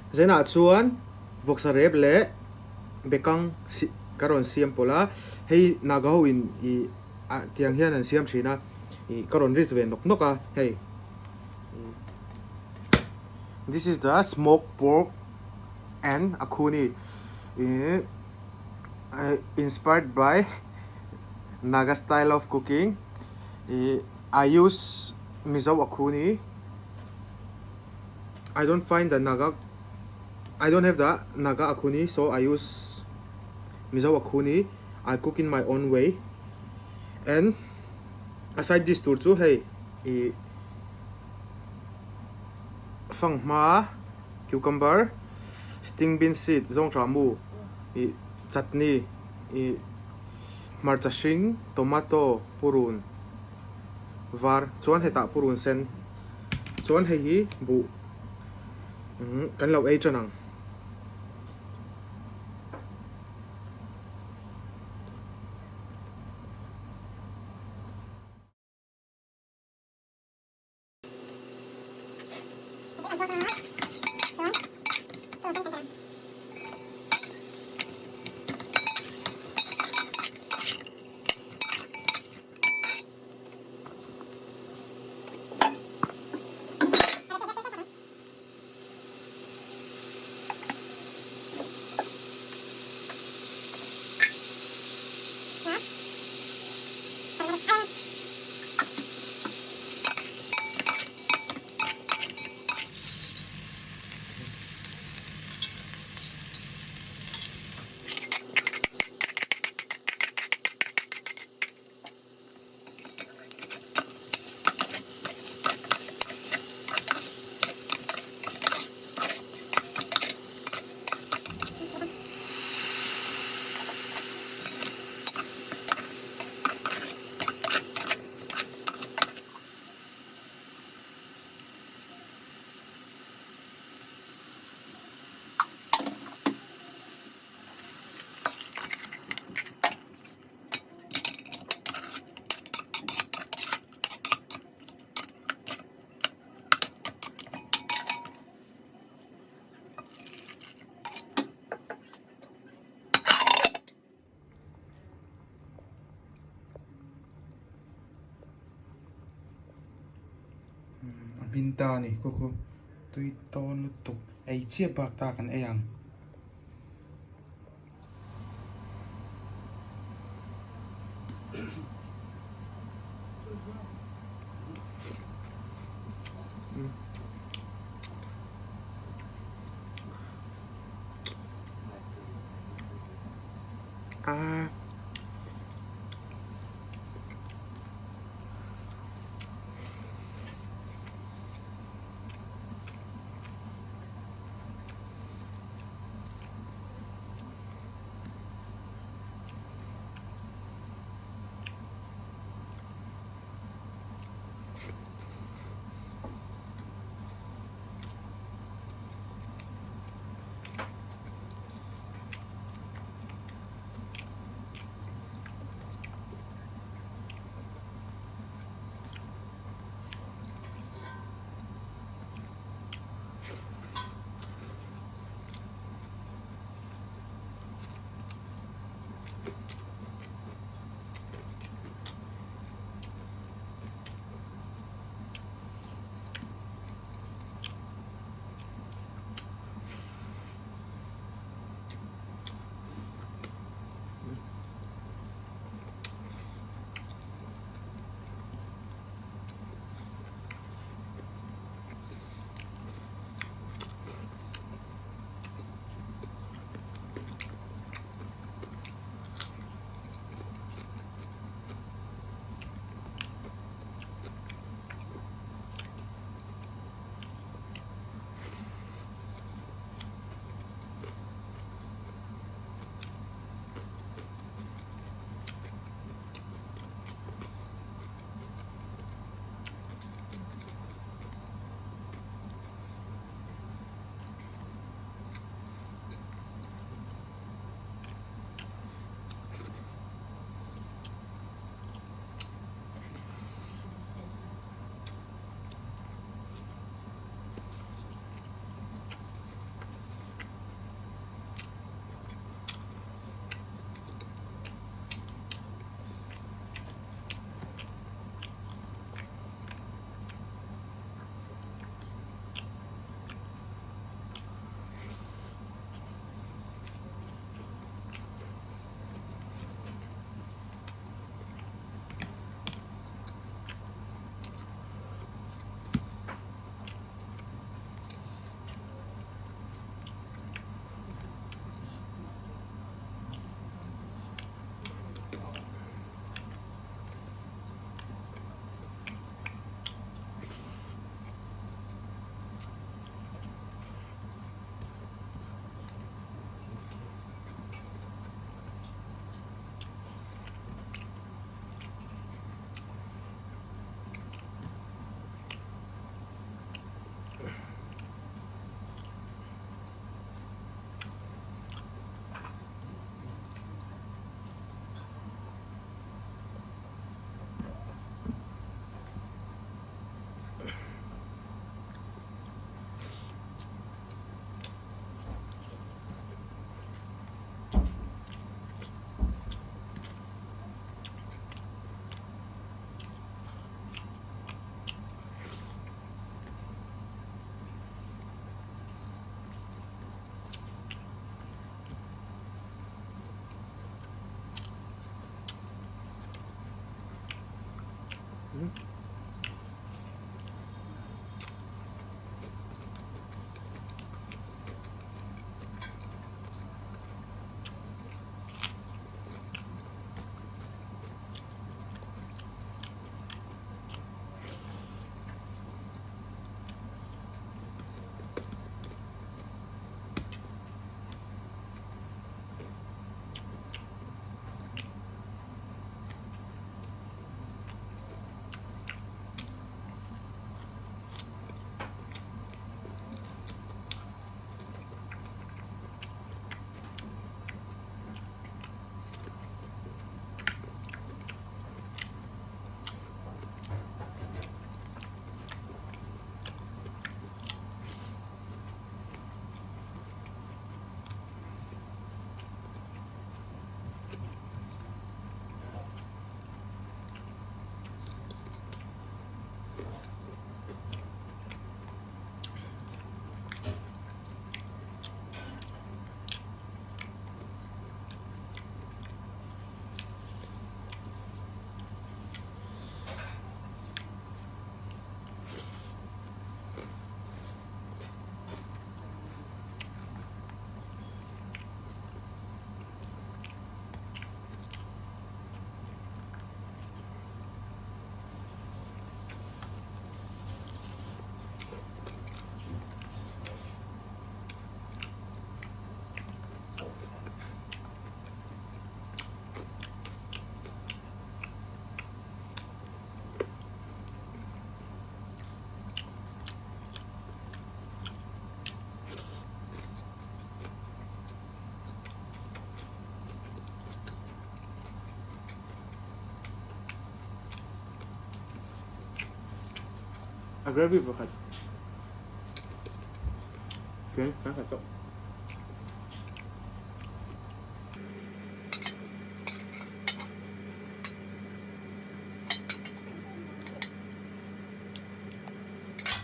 Zainah chuan vawksa rep leh bekang ka rawn siam pawlh a, hei Naga ho in ih ah tiang hian an siam thin a, ih ka rawn risk ve nawk nawk a hei. This is the smoked pork and akhuni ih inspired by Naga style of cooking ih I use Mizo akhuni I don't find the Naga I don't have the Naga akhuni so I use Mizo akhuni I cook in my own way and a side dish tur chu hei ih fanghma cucumber sting bean seed zawngṭha mu ih chutney ih hmarcha hring tomato purun var chuan hetah purun sen chuan hei hi buh kan lo ei ṭan ang. A hmin ta a ni khu khu tui tawn lutuk ei chiah bak ta kan ei ang. Ah. A gravy pakhat fian kan khat tawh.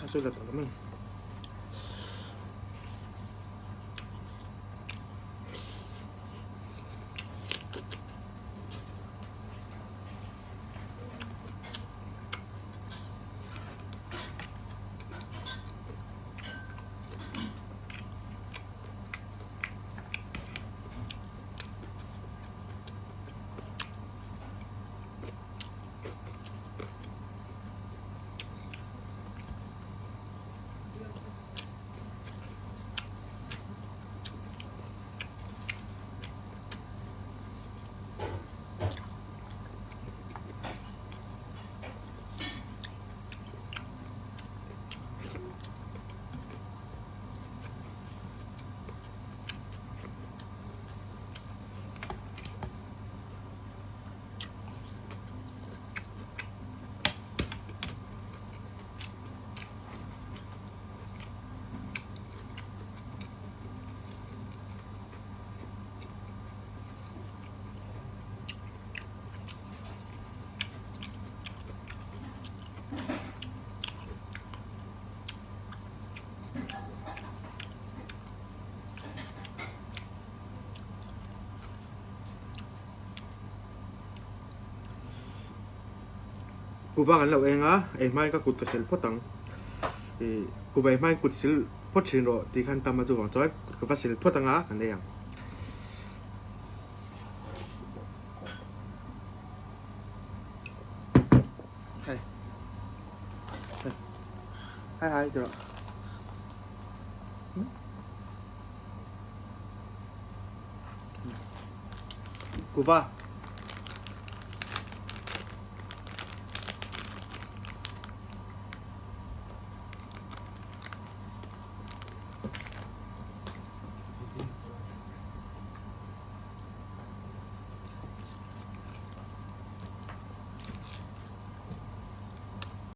A chu la tawh mai. Kuva kan lo eng a, ei hmain ka kut ka sil phawt ang. Ih kuva ei hmain kut sil phawt thin rawh tih khan tam a chuvang chuan kut ka va sil phawt ang a kan ei ang. Hei hei hai hai ti rawh. Kuva.